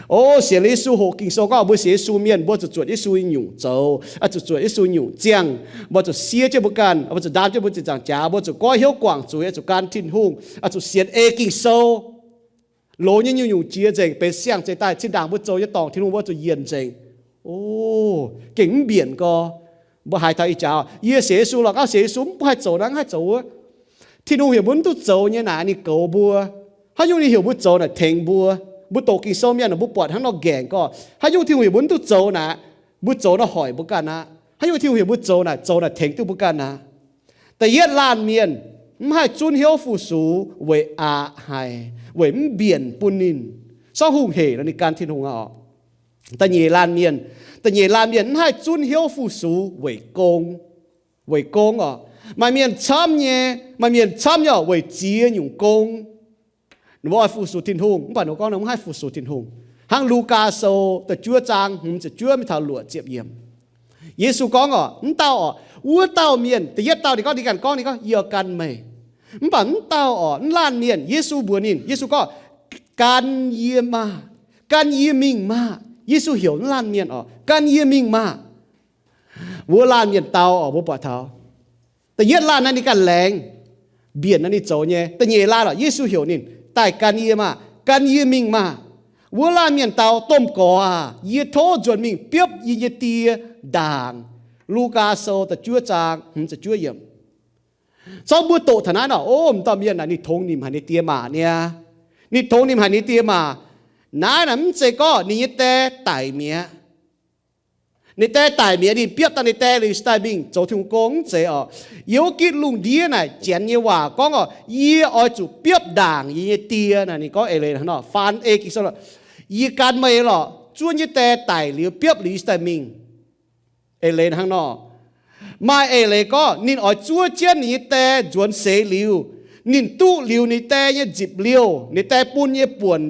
O, sienx liuz Yesu hoqc Ging-Sou gorngv mbuo sienx Yesu mienh mbuo zuqc zuotc Yesu nyei nyungc zoux, zuqc zuotc Yesu nyungc ziangh. Mbuo zuqc siev jienv mbuo ganh, mbuo zuqc ndaam jienv mbuo ziepc nzaangc jaax, mbuo zuqc goiv hnyouv guangc zuiz, zuqc gan Tin-Hungh, zuqc sienx ei Ging-Sou. Loz nyei nyungc-nyungc jiex nzengc, benx siang-zeix daaih, zinh ndaangc mbuo zoux nyei dorngc Tin-Hungh mbuo zuqc yienc nzengc. O, gengh mv mbienc gorx. Mbuo haiz taux ih jaax, yie sienx Yesu lorqc, gauh sienx Yesu mv haih zoux naaiv mv haih zoux wuov. Tin-Hungh heuc mbuo mv duqv zoux nyei naaic ninh goux mbuo. Haaix nyungc ninh heuc mbuo zoux naaic tengx mbuo. Mbuo doqc Ging-Sou mienh mbuo buatc hnangv nor nqaengc gorx. Haaix nyungc Tin-Hungh heuc mbuo mv duqv zoux naaic, mbuo zoux naaic hoic mbuo ganh aqv. Haaix nyungc Tin-Hungh heuc mbuo zoux naaic, zoux naaic tengx duqv mbuo ganh aqv. Da'yietv laanh mienh mv haih zunv hnyouv fu-sux weic aqc haic, weic mv mbienc bun ninh. Sortv hungh hec nor ninh gan Tin-Hungh aqv oc. Da'nyeic laanh mienh, da'nyeic laanh mienh mv haih zunv hnyouv fu-sux weic gong. Weic gong oc. Maaih mienh camv nyei, maaih mienh camv nyei oc weic ziex nyungc gong. Ninh mbuo oix fu-sux Tin-Hungh mv baac ninh mbuo gorngv ninh mv haih fu-sux Tin-Hungh. Hnangv Lugaa Sou da'juov zaang hmz ziepc juov mingh taux luoqc ziepc yiemc. Yesu gorngv oc, mv dauh oc, wuov dauh mienh, da'yietv dauh ninh gorngv, ninh ganh gorngv, ninh gorngv, Yie oix gan meih. Mv baac mv dauh oc, mv laanh mienh, Yesu mbuox ninh, Yesu gorngv, Gan yie maah! Gan yie mingh maah! Yesu heuc mv laanh mienh oc, Gan yie mingh maah! Wuov laanh mienh dau oc, mbuo buatc taux da'yietv laanh naaiv ninh ganh laengz, mbienc naaiv ninh zoux nyei. Da'nyeic laanh oc, Yesu heuc ninh, Daaih gan yie maah! Gan yie mingh maah! Wuov laanh mienh dau, Domh Gorx aac, yie tov nzuonx mingh biopv yie nyei die ndaangc. Lugaa Sou da'juov zaang hmz ziepc juov yiemc. Zorqv mbuo doqc taux naaiv nor, o, m'dauh mienh naaic ninh tongx nimc haic ninh die maah niaa. Ninh tongx nimc haic ninh die maah. Naaiv naaic mv zeiz gorngv ninh nyei die daic mi'aqv. Ninh die daic mi'aqv, ninh biopv daaih ninh die liuz daaih mingh zoux Tin-Hungh gong, mv zeiz oc. Yiem wuov gitv lungh ndiev naaic Janx nyei waac gorngv oc, Yie oix zuqc biopv ndaangc yie nyei die naaic. Ninh gorngv eix leiz hnangv nor, faan ei Ging-Sou, Yie gan meih lorqc, zuov nyei die daic liuz biopv liuz daaih mingh. Eix leiz hnangv nor. Maaih eix leiz gorngv ninh oix zuov jienv ninh nyei die nzuonx seix liuz, ninh duqv liuz ninh die nyei nzipc liouh, ninh die bun nyei buonc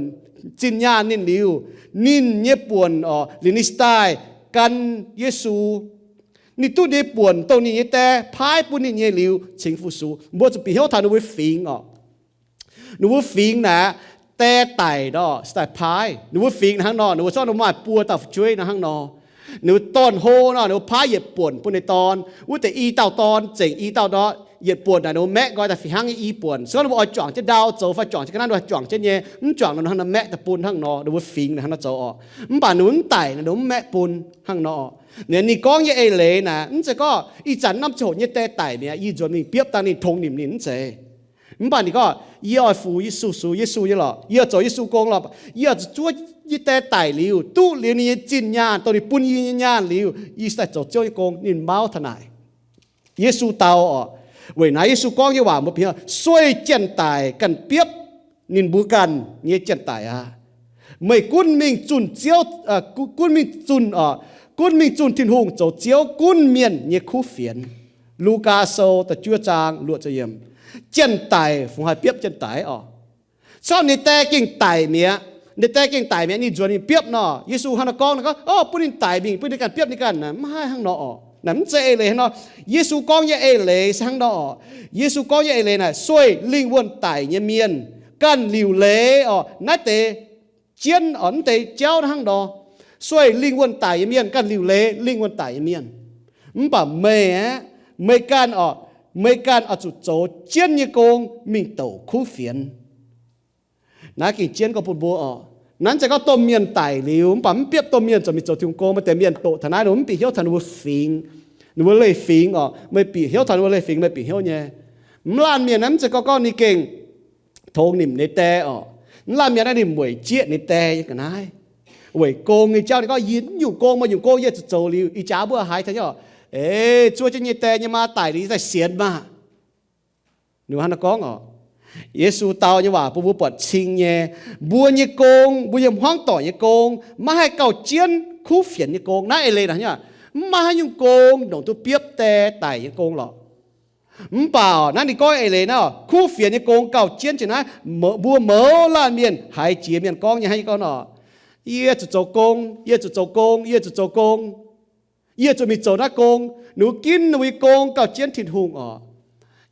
zinh nyaanh ninh liuz, ninh nyei buonc oc, liuz ninh cingx daaih gan Yesu. Ninh duqv ninh nyei buonc dongh ninh nyei die paaiv bun ninh nyei liuz cingx fu-sux. Mbuo zuqc bieqc hnyouv taux ninh mbuo fingx oc. Ninh mbuo fingx naaic, die daic nor, cingx daaih paaiv. Ninh mbuo fingx hnangv nor, ninh mbuo zorqv ninh mbuo maaih buo dauh fu'jueiv nor hnangv nor. Ninh mbuo dorn-hlo nor, ninh mbuo paaiv yietc buonc bun ninh dorn. Wuov deix i dauh dorn, zengc i dauh nor, yietc buonc naaic ninh mbuo maeqv nqoi daaih fih hnangv nyei i buonc. Se gorngv ninh mbuo oix juangc jienv ndau zoux fai juangc jienv ga'naaiv, ninh mbuo juangc jienv nyei, mv juangc nor ninh hnangv nor maeqv daaih bun hnangv nor. Ninh mbuo fingx hnangv nor zoux oc. Mv baac ninh mbuo mv daic nor, ninh mbuo mv maeqv bun hnangv nor. Ninh, ninh gorngv nyei eix leiz naaic, mv zeiz gorngv ih zanc norm ziangh hoc nyei die daic mi'aqv, yie nzuonx mingh biopv dangh ninh, tongx nimc ninh, mv zeiz. Mv baac ninh gorngv, yie oix fu Yesu, fu Yesu nyei lorqc, yie oix zoux Yesu gong lorqc, yie oix zuqc zuov yie die daic liuz, duqv liuz ninh nyei zinh nyaanh, dongh ninh bun yie nyei nyaanh liuz, yie se daaih zoux Ziouv nyei gong. Ninh mauv taux naaic. Yesu dau oc. Weic naaiv Yesu gorngv nyei waac mbuo bieqc, sueih janx-daic ganh biopv ninh mbuo ganh nyei janx-daic aqv. Meih gunv mingh zunh Ziouv, gunv mingh zunh, gunv mingh zunh Tin-Hungh zoux Ziouv gunv mienh nyei kuv fienx. Lugaa Sou da'juov zaang luoqc ziepc yiemc. Janx-daic fungc haih biopv janx-daic oc. Corc ninh die gengh daic mi'aqv. Ninh die gengh daic mi'aqv, ninh nzuonx ninh biopv nor. Yesu hnangv nor gorngv, gorngv, o, bun ninh daic mingh, bun ninh ganh biopv ninh ganh. Naaic mv haih hnangv nor oc. Naaic mv zeiz eix leiz hnangv nor. Yesu gorngv nyei eix leiz se hnangv nor oc. Yesu gorngv nyei eix leiz naaic, sueih lingh wuonh daic nyei mienh ganh liuc leiz oc. Naaiv deix jienv oc, mv deix jauv hnangv nor. Sueih lingh wuonh daic nyei mienh ganh liuc leiz lingh wuonh daic nyei mienh. Mv baac meih aeqv, meih ganh oc, meih ganh oix zuqc zoux jienv nyei gong mingh douc kuv fienx. Naaiv gengh jienv gorngv bun mbuo oc. Naaiv mv zeiz gorngv domh mienh daic liuz mv baac mv biopv domh mienh zoux, mingh zoux Tin-Hungh gong. Maaih deix mienh doqc taux naaiv, ninh mv bieqc hnyouv taux ninh mbuo fingx, ninh mbuo leiz-fingx oc. Meih bieqc hnyouv taux ninh mbuo leiz-fingx, meih bieqc hnyouv nyei. Mv laanh mienh naaiv mv zeiz gorngv, gorngv ninh gengh tongx nimc ninh die oc. Mv laanh mienh naaiv ninh mueic jieqv ninh die nyei ga'naaiv. Weic gong nyei jauv ninh gorngv, yie nyungc gong, maaih nyungc gong yie zuqc zoux liuz, ih jaax mbuo haiz taux nyei oc. Eix, zuov jienv nyei die nyei maa daic liuz, yie daaih sienx maah! Ninh hnangv naaiv gorngv oc. Yesu dau nyei waac bun mbuo buatc cing nyei. Mbuo nyei gong, mbuo nyei hmuangv doic nyei gong, maiv haih gauh jienv kuv fienx nyei gong. Naaiv eix leiz naaic, mv maaih haaix nyungc gong longc duqv biopv die daic nyei gong lorqc. Mv baac naaiv ninh gorngv eix leiz naaiv, kuv fienx nyei gong gauh jienv jiex naaiv. Mbuo mouz laanh mienh haiz jiex mienh gorngv nyei hnangv yie gorngv nor, yie zuqc zoux gong, yie zuqc zoux gong, yie zuqc zoux gong. Yie zuqc mingh zoux naaiv gong. Ninh mbuo ginv ninh mbuo nyei gong gauh jienv Tin-Hungh oc.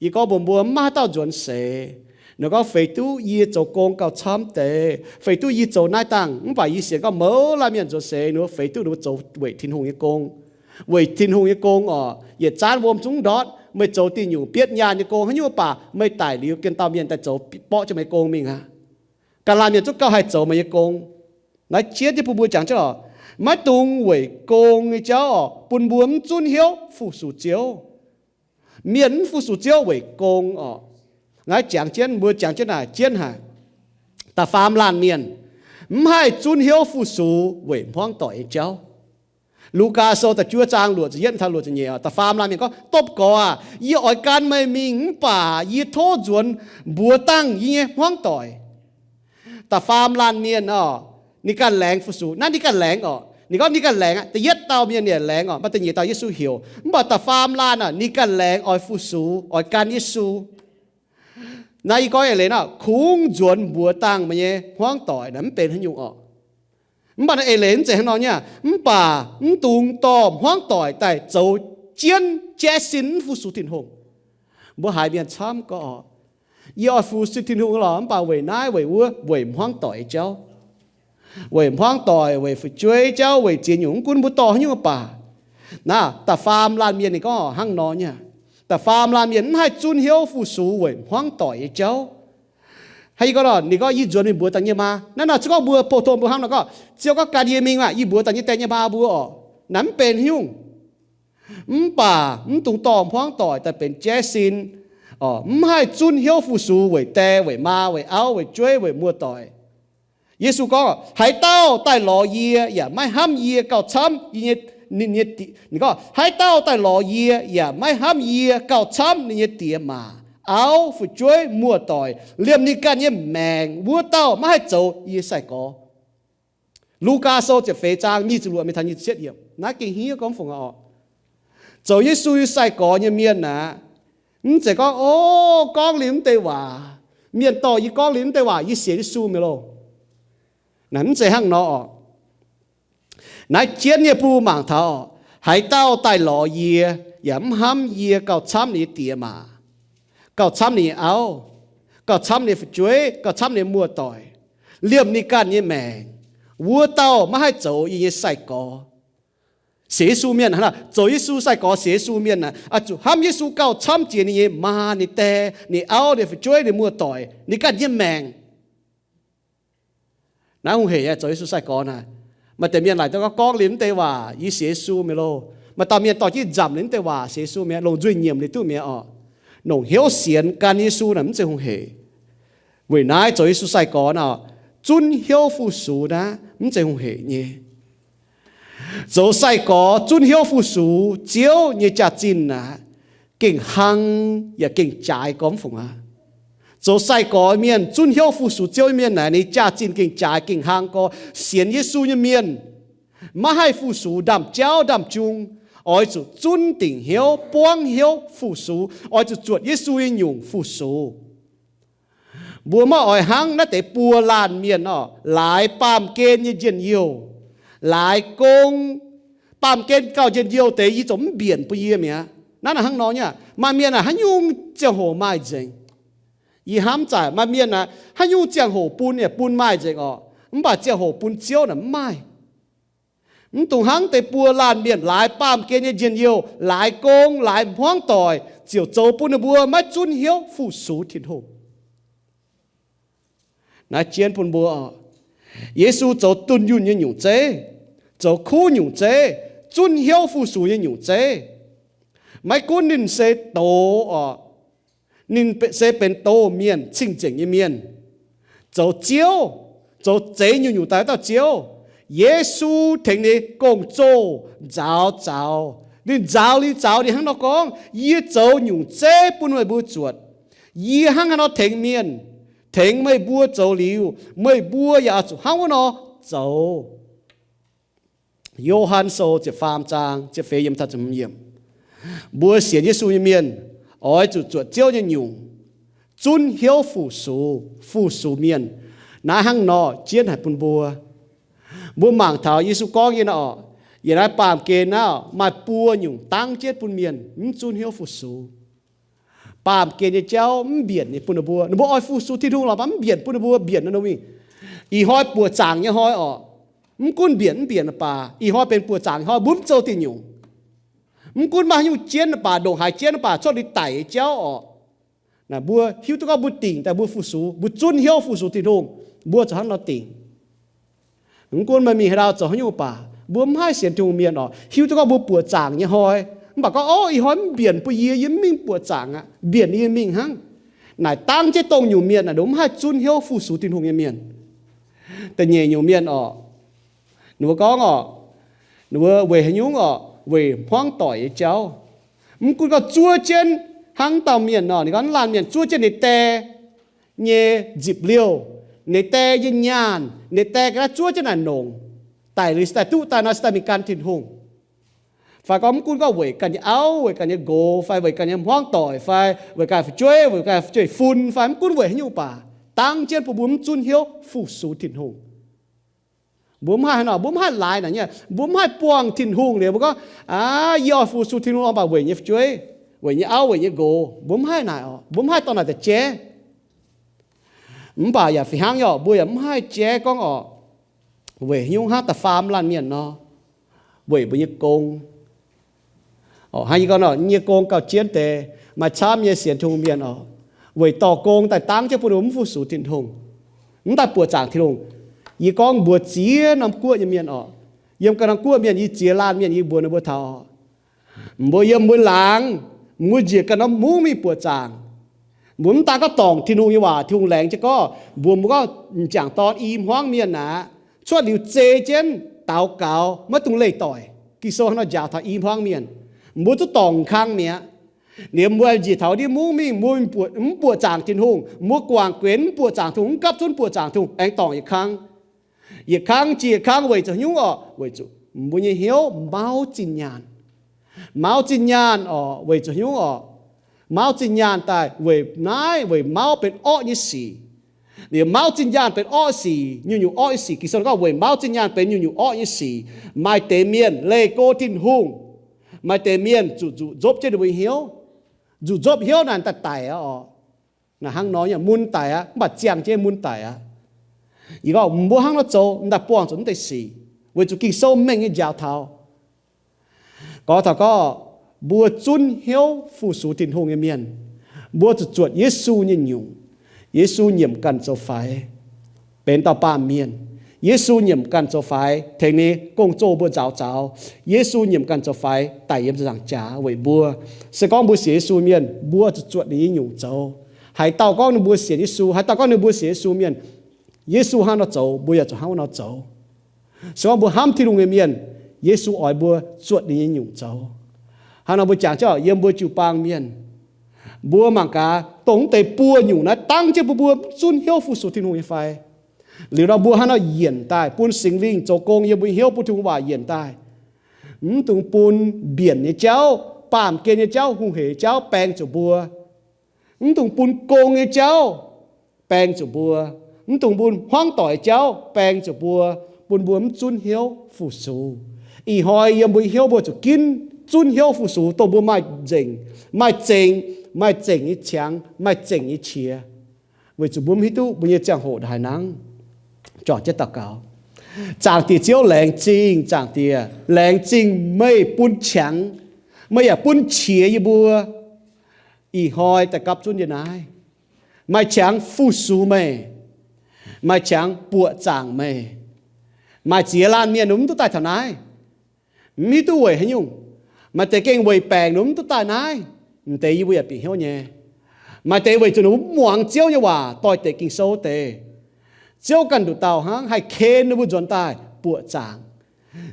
Yie gorngv mbuox mbuo, mv maaih haaix dauh nzuonx seix. Ninh gorngv feix duqv yie zoux gong gauh camv deix, feix duqv yie zoux naaiv dangh, mv baac yie sienx gorngv mouz laanh mienh nzuonx seix ninh mbuo feix duqv ninh mbuo zoux weic Tin-Hungh nyei gong. Weic Tin-Hungh nyei gong oc, yietc zanv wuom zungv ndortv. Meih zoux diuh nyungc bietv nyaanh nyei gong haaix nyungc mv baac meih daic liuz, gengh dauh mienh daaih zoux borqv jienv meih nyei gong mingh aqv. Ganh laanh mienh zungv gauh haih zoux meih nyei gong. Naaiv jiex jienv bun mbuo jangx jienv oc, maiv dungx weic gong nyei jauv oc, bun mbuo mv zunv hnyouv fu-sux Ziouv. Mienh mv fu-sux Ziouv weic gong oc. Naaiv jangx jienv, mbuo jangx jienv naaic jienv haic. Da'faam laanh mienh mv haih zunv hnyouv fu-sux weic hmuangv doic nyei jauv. Lugaa Sou da'juov zaang luoqc ziepc yietv taux luoqc ziepc nyeic oc. Da'faam laanh mienh gorngv, Dopv-Gorx aah, yie oix gan meih mingh mv baac yie tov nzuonx mbuox dangh yie nyei hmuangv doic. Da'faam laanh mienh oc, ninh ganh laengz fu-sux. Naaiv ninh ganh laengz oc. Ninh gorngv ninh ganh laengz aqv. Da'yietv dauh mienh ninh laengz oc, maaih da'nyeic dauh Yesu heuc. Mv baac da'faam laanh aah, ninh ganh laengz oix fu-sux, oix gan Yesu. Naaiv yie gorngv eix leiz naaiv, kungx nzuonx mbuox dangh meih nyei hmuangv doic naaiv mv benx haaix nyungc oc. Mv baac naaiv eix leiz mv zeiz hnangv nor nyei aqv. Mv baac mv dungx dorh hmuangv doic daaih zoux jienv jaiv sin mv fu-sux Tin-Hungh. Mbuo haiz mienh camv gorngv oc, yie oix fu-sux Tin-Hungh lorqc, mv baac weic naaiv weic wuov, weic hmuangv doic nyei jauv, weic hmuangv doic, weic fu'jueiv jauv, weic ziex nyungc, mv gunv mbuo dorh haaix nyungc mv baac. Naaiv da'faam laanh mienh ninh gorngv hnangv nor nyei aqv. Da'faam laanh mienh mv haih zunv hnyouv fu-sux weic hmuangv doic nyei jauv. Hnangv yie gorngv nor, ninh gorngv yie nzuonx mingh mbuox dangh nyei maa. Naaiv nor se gorngv mbuo pou-tong mbuo hnangv nor gorngv, Ziouv gorngv gan yie mingh maah, yie mbuox dangh nyei die nyei maa mbuo oc. Naaiv mv benx haaix nyungc. Mv baac mv dungx dorh hmuangv doic daaih benx jaiv sin, mv haih zunv hnyouv fu-sux weic die, weic maa, weic auv, weic jueiv, weic muoz-doic. Yesu gorngv, haaix dauh daaih lorz yie yaac maiv hnamv yie gauh camv, ninh gorngv, haaix dauh daaih lorz yie yaac maiv hnamv yie gauh camv ninh nyei die maac, auv, fu'jueiv, muoz-doic, liemh ninh ganh nyei maengc, wuov dauh maiv haih zoux yie nyei sai-gorx. Lugaa Sou ziepc feix zaang nyic ziepc luoqc mingh taux nyic ziepc cietv yiemc. Naaiv gengh hniev gorngv fungc oc. Zoux Yesu nyei sai-gorx nyei mienh aqv, mv zeiz gorngv, o, gorngv liuz mv deix waac, mienh dorh yie gorngv liuz mv deix waac yie sienx Yesu mi'aqv loh. Naaiv mv zeiz hnangv nor oc. Naaiv jienv nyei bun mangc taux, haaix dauh daaih lorz yie yaac mv hnamv yie gauh camv ninh nyei die maac, gauh camv ninh nyei auv, gauh camv ninh nyei fu'jueiv, gauh camv ninh nyei muoz-doic, liemh ninh ganh nyei maengc, wuov dauh maiv haih zoux yie nyei sai-gorx. Sienx Yesu mienh, zoux Yesu sai-gorx sienx Yesu mienh aah, oix zuqc hnamv Yesu gauh camv jiex ninh nyei maa, ninh die, ninh auv, ninh fu'jueiv, ninh muoz-doic, ninh ganh nyei maengc. Naaiv hungh heic nyei, zoux Yesu sai-gorx naaic. Maaih deix mienh laaic gorngv, gorngv liuz mv deix waac yie sienx Yesu mi'aqv loh. Maaih dauh mienh dorh jienv nzamc liuz mv deix waac sienx Yesu mi'aqv, longc nzuih nyiemc liuz duqv mi'aqv oc. nongc hnyouv sienx gan Yesu naaic mv zeiz hungh heic. Weic naaiv zoux Yesu sai-gorx naaic, zunv hnyouv fu-sux naaiv mv zeiz hungh heic nyei. Zoux sai-gorx zunv hnyouv fu-sux Ziouv nyei jaax-zinh naaic, gengh hlang yaac gengh jaaix gormx fungc aqv. Zoux sai-gorx mienh zunv hnyouv fu-sux Ziouv mienh naaic, ninh jaax-zinh gengh jaaix gengh hlang gorx. Sienx Yesu nyei mienh maiv haih fu-sux ndaamv-jauv ndaamv-jung, oix zuqc zunv dingc hnyouv, buangv hnyouv fu-sux, oix zuqc zuotc Yesu nyei nyungc fu-sux. Mbuo maiv oix hnangv naaiv deix buo laanh mienh orqc, laaix baamh gen nyei njien-youh, laaix gong, baamh gen gauh njien-youh deix yie ziouc mv mbienc bun yie mi'aqv. Naaiv naaic hnangv nor nyei. Maaih mienh aah, haaix nyungc ziangh hoc maaih nzengc. Yie hnamv zaaic maaih mienh aah, haaix nyungc ziangh hoc bun yaac bun maaih nzengc orqc, mv baac ziangh hoc bun Ziouv naaic mv maaih. Mv dungx hnangv deix buo laanh mienh laaix baamh gen nyei njien-youh, laaix gong, laaix hmuangv doic ziouc zoux bun ninh mbuo maiv zunv hnyouv fu-sux Tin-Hungh. Naaiv jienv bun mbuo orqc, Yesu zoux dunh yunh nyei nyungc zeiv, zoux kuv nyungc zeiv, zunv hnyouv fu-sux nyei nyungc zeiv. Maiv gunv ninh se doz orqc, ninh se benx doz mienh, cing-nzengc nyei mienh, zoux ziouv, zoux zeix nyungc-nyungc daaih dauh ziouv. Yesu tengx ninh gong-zoh nzaaux zaux. Ninh nzaaux liuz zaux ninh hnangv nor gorngv, yie zoux nyungc zeiv bun meih mbuo zuotc. Yie hnangv haaix nor tengx mienh, tengx meih mbuo zoux liuz, meih mbuo yaac oix zuqc hnangv wuov nor zoux. Yo^han Sou ziepc faam zaang ziepc feix yiemc taux ziepc hmz yiemc. Mbuo sienx Yesu nyei mienh oix zuqc zuotc Ziouv nyei nyungc, zunv hnyouv fu-sux, fu-sux mienh. Naaiv hnangv nor jienv haic bun mbuo. Mbuo mangc taux Yesu gorngv nyei naaiv orqc, yiem naaiv baamh gen naaiv maaih buo nyungc dangv jienv bun mienh mv zunv hnyouv fu-sux. Baamh gen nyei jauv mv mbienc nyei bun ninh mbuo. Ninh mbuo oix fu-sux Tin-Hungh lorqc, mv mbienc bun ninh mbuo, mbienc nor mingh. Ih hnoi buoqc zaangc nyei hnoi orqc, mv gunv mbienc mv mbienc baac ih hnoi benx buoqc zaangc nyei hnoi, mbuo mv zoux diuh nyungc. Mv gunv maaih haaix nyungc jienv baac, ndongc haaix jienv baac, cuotv liuz daic nyei jauv orqc, naaic mbuo hiuv duqv gorngv mbuo dingc daaih mbuo fu-sux, mbuo zunv hnyouv fu-sux Tin-Hungh, mbuo ziouc hnangv nor dingc. Mv gunv meih mingh haaix ndau zoux haaix nyungc baac, mbuo mv haih sienx Tin-Hungh mienh orqc, hiuv duqv gorngv mbuo buoqc zaangc nyei hnoi, mv baac gorngv, Ov, ih hnoi mv mbienc bun yie, yie mv mingh buoqc zaangc aqv, mbienc yie mingh hnangv. Naaic dangv jienv dongh nyungc mienh naaic, ninh mbuo mv haih zunv hnyouv fu-sux Tin-Hungh nyei mienh. Da'nyeic nyungc mienh orqc, ninh mbuo gorngv orqc, ninh mbuo weic haaix nyungc orqc, weic hmuangv doic nyei jauv. Mv gunv gorngv zuov jienv hnangv dauh mienh nor, ninh gorngv laanh mienh zuov jienv ninh die nyei nzipc liouh, ninh die nyei nyaanh, ninh die ga'naaiv zuov jienv naaic nongc, daic liuz se daaih duqv daaih nor se daaih mingh gan Tin-Hungh. Fai gorngv mv gunv gorngv weic ganh nyei auv, weic ganh nyei nqox, fai weic ganh nyei hmuangv doic, fai weic ganh fu'jueiv, weic ganh fu'jueiv-fun, fai mv gunv weic haaix nyungc baac, dangv jienv bun mbuo mv zunv hnyouv fu-sux Tin-Hungh. Mbuo mv haih haaix nor, mbuo mv haih laaix naaic nyei, mbuo mv haih buangh Tin-Hungh liuz mbuo gorngv, Aav, yie oix fu-sux Tin-Hungh orqc, mv baac weic nyei fu'jueiv, weic nyei auv, weic nyei nqox, mbuo mv haih naaic orqc, mbuo mv haih dorh naaic da'jaiv. Mv baac yaac fih hnangv nyei orqc, mbuo yaac mv haih jaiv gorngv orqc, weic haaix nyungc hnangv da'faam laanh mienh nor, weic mbuo nyei gong. Orqc, hnangv yie gorngv nor, yie nyei gong gauh jienv deix, maaih camv nyei sienx Tin-Hungh mienh orqc, weic dorh gong daaih dangv jienv bun ninh mbuo mv fu-sux Tin-Hungh, mv daaih buoqc zaangc Tin-Hungh. Yie gorngv mbuox ziex norm guoqv nyei mienh orqc, yiem ganh norm guoqv mienh, yie ziex laanh mienh yie mbuox ninh mbuo taux orqc, mbuo yiem mbuo laangz, mbuo njiec ganh norm mungv mingh buoqc zaangc. Mbuo mv daan gorngv dorngc Tin-Hungh nyei waac, Tin-Hungh laengz jienv gorngv mbuox mbuo gorngv m'jangc dorn i hmuangv mienh aqv, cuotv liuz zei jienv daux gaux, maiv dungx leih doic. Ging-Sou hnangv nor njaaux taux i hmuangv mienh. Mbuo zuqc dorngc kang mi'aqv. Liuz mbuo njiec taux ndiev mungv mingh, mbuo mv buoqc zaangc Tin-Hungh, mbuo guangc guenx mv buoqc zaangc Tin-Hungh, mv gapv zunv buoqc zaangc Tin-Hungh, aengx dorngc yietc kang. Yietc kang jiex yietc kang weic zuqc haaix nyungc orqc? Weic zuqc mbuo nyei hnyouv mauv zinh nyaanh. Mauv zinh nyaanh orqc, weic zuqc haaix nyungc orqc? Mauv zinh nyaanh daaih weic naaiv, weic mauv benx orqv nyei sic. Liuz mauv zinh nyaanh benx orqv sic, nyungc-nyungc orqv nyei sic. Ging-Sou gorngv weic mauv zinh nyaanh benx nyungc-nyungc orqv nyei sic. Maaih deix mienh leih go Tin-Hungh. Maaih deix mienh zuqc nzuqc nzopv jienv ninh mbuo nyei hnyouv. Nzuqc nzopv hnyouv naaic daaih daic aqv orqc. Naaic hnangv nor nyei, mun daic aqv, mv baac ziangh jienv mun daic aqv. Yie gorngv mbuo hnangv nor zoux, m'daaih buangh zuqc mv deix sic, weic zuqc Ging-Sou mengh nyei njaaux taux. Gorngv taux gorngv mbuo zunv hnyouv fu-sux Tin-Hungh nyei mienh, mbuo zuqc zuotc Yesu nyei nyungc. Yesu nyiemc ganh zoux faix, benx dauh baamh mienh. Yesu nyiemc ganh zoux faix tengx ninh gong-zoh mbuo nzaaux zaux. Yesu nyiemc ganh zoux faix daic yiem ziepc nzaangc jaax weic mbuo. Se gorngv mbuo sienx Yesu mienh, mbuo zuqc zuotc ninh nyei nyungc zoux. Haaix dauh gorngv ninh mbuo sienx Yesu, haaix dauh gorngv ninh mbuo sienx Yesu mienh, Yesu hnangv nor zoux, mbuo yaac zuqc hnangv nor zoux. Se gorngv mbuo hnamv Tin-Hungh nyei mienh, Yesu oix mbuo zuotc ninh nyei nyungc zoux. Hnangv nor mbuo jangx jienv yiem mbuo jiu-baang mienh, mbuo mangc gaax, dongh mv deix buo nyungc naaiv dangv jienv bun mbuo mv zunv hnyouv fu-sux Tin-Hungh nyei fai? Liuz nor mbuo hnangv nor yienc daaih, bun Singx Lingh zoux gong yiem mbuo nyei hnyouv, bun Tin-Hungh waac yienc daaih. Mv dungx bun mbienc nyei jauv, baamh gen nyei jauv, hungh hec nyei jauv baeng zuqc mbuo. Mv dungx bun gong nyei jauv baeng zuqc mbuo. Mv dungx bun hmuangv doic nyei jauv baeng zuqc mbuo, bun mbuo mv zunv hnyouv fu-sux. Ih hnoi yiem mbuo nyei hnyouv mbuo zuqc ginv zunv hnyouv fu-sux, dongh mbuo maaih nzengc, maaih zengc, maaih zengc nyei qangx, maaih zengc nyei qiex, weic zuqc mbuo mv hiuv duqv mbuo nyei ziangh hoc haaix nangv. Juangc jienv daux gaux. Zaangc Diex Ziouv, laengz zingh. Zaangc Diex, laengz zingh meih bun qangx, meih yaac bun qiex yie mbuo ih hnoi daaih gapv zunv yie naaiv. Maaih qangx fu-sux meih, maaih qangx buoqc zaangc meih. Maaih ziex laanh mienh mv duqv daaih taux naaiv, mv hiuv duqv weic haaix nyungc. Maaih deix gengh weic baengc mv duqv daaih naaiv. M'deix yie mbuo yaac bieqc hnyouv nyei. Maaih deix weic zuqc ninh mbuo mv muangx Ziouv nyei waac, doix-dekc Ging-Sou deix. Ziouv ganh nduqc dauh hnangv haih ken ninh mbuo nzuonx daaih buoqc zaangc.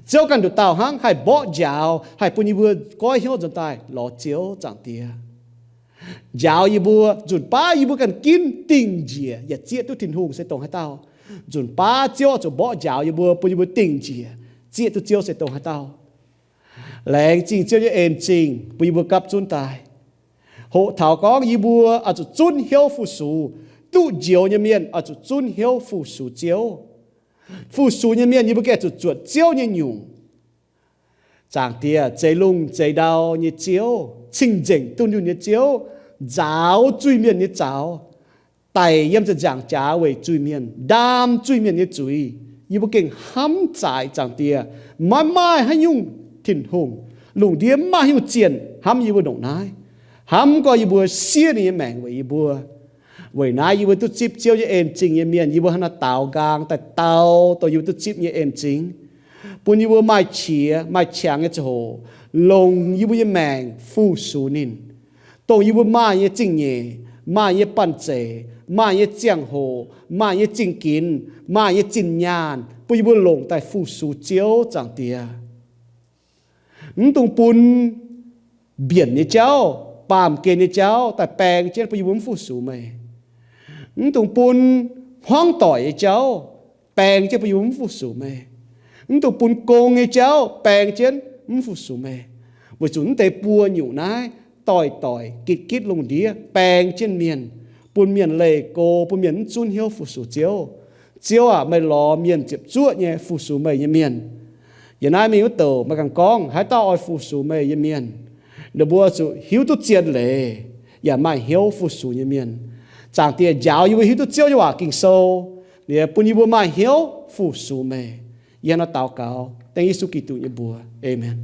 Ziouv ganh nduqc dauh hnangv haih mborqv njaaux, haih bun yie mbuo goiv hnyouv nzuonx daaih lorz Ziouv. Zaangc Diex, njaaux yie mbuo nzunc baav yie mbuo ganh ginv dingh njiec yaac zieqv duqv Tin-Hungh se dongh haaix dauh. Nzunc baav Ziouv oix zuqc mborqv njaaux yie mbuo, bun yie mbuo dingh njiec zieqv duqv Ziouv se dongh haaix dauh. Laengz zingh Ziouv nyei en zingh bun yie mbuo gapv zunv daaih. Hoqc taux gorngv yie mbuo oix zuqc zunv hnyouv fu-sux. Duqv njoux nyei mienh oix zuqc zunv hnyouv fu-sux Ziouv. Fu-sux nyei mienh yie mbuo gengh zuqc zuotc Ziouv nyei nyungc. Zaangc Diex, zeix lungh zeix ndau nyei Ziouv, cing-nzengc dunh yunh nyei Ziouv, nzaaux zuiz mienh nyei zaux, daic yiem ziepc nzaangc jaax weic zuiz mienh, ndaam zuiz mienh nyei zuiz. Yie mbuo gengh hnamv zaaix, Zaangc Diex, maiv maaih haaix nyungc Tin-Hungh. Lungh ndiev maiv maaih haaix nyungc zienh hnamv yie mbuo ndongc naaiv. Hnamv gorx yie mbuo siev ninh nyei maengc weic yie mbuo. Weic naaiv yie mbuo duqv zipv Ziouv nyei en zingh nyei mienh, yie mbuo hnangv naaiv daaux nqaang daaih dau dongh yie mbuo duqv zipv nyei en zingh, bun yie mbuo maaih qiex maaih qangx nyei ziangh hoc longc yie mbuo nyei maengc fu-sux ninh. Dongh yie mbuo maaih nyei zingh nyeic, maaih nyei banh zeic, maaih nyei ziangh hoc, maaih nyei zingh ginx, maaih nyei zinh nyaanh, bun yie mbuo longc daaih fu-sux Ziouv, Zaangc Diex. Mv dungx bun mbienc nyei jauv, baamh gen nyei jauv daaih baeng jienv bun yie mbuo mv fu-sux meih. Mv dungx bun hmuangv doic nyei jauv baeng jienv bun yie mbuo mv fu-sux meih. Mv dungx bun gong nyei jauv baeng jienv mv fu-sux meih. Weic zuqc mv deix buo nyungc naaiv doix-doix gitv-gitv lungh ndiev baeng jienv mienh, bun mienh leih go, bun mienh mv zunv hnyouv fu-sux Ziouv. Ziouv aac, meih lorz mienh ziepc zuoqv nyei fu-sux meih nyei mienh. Yiem naaiv mingh wuov douc meih ganh gorngv, haaix dauh oix fu-sux meih nyei mienh, ninh mbuo zuqc hiuv duqv zien leiz yaac maaih hnyouv fu-sux nyei mienh. Zaangc Diex, njaaux yie mbuo hiuv duqv Ziouv nyei waac Ging-Sou, liuz bun yie mbuo maaih hnyouv fu-sux meih. Yie hnangv naaiv daux gaux dengv Yesu Giduc nyei mbuox. Aamen.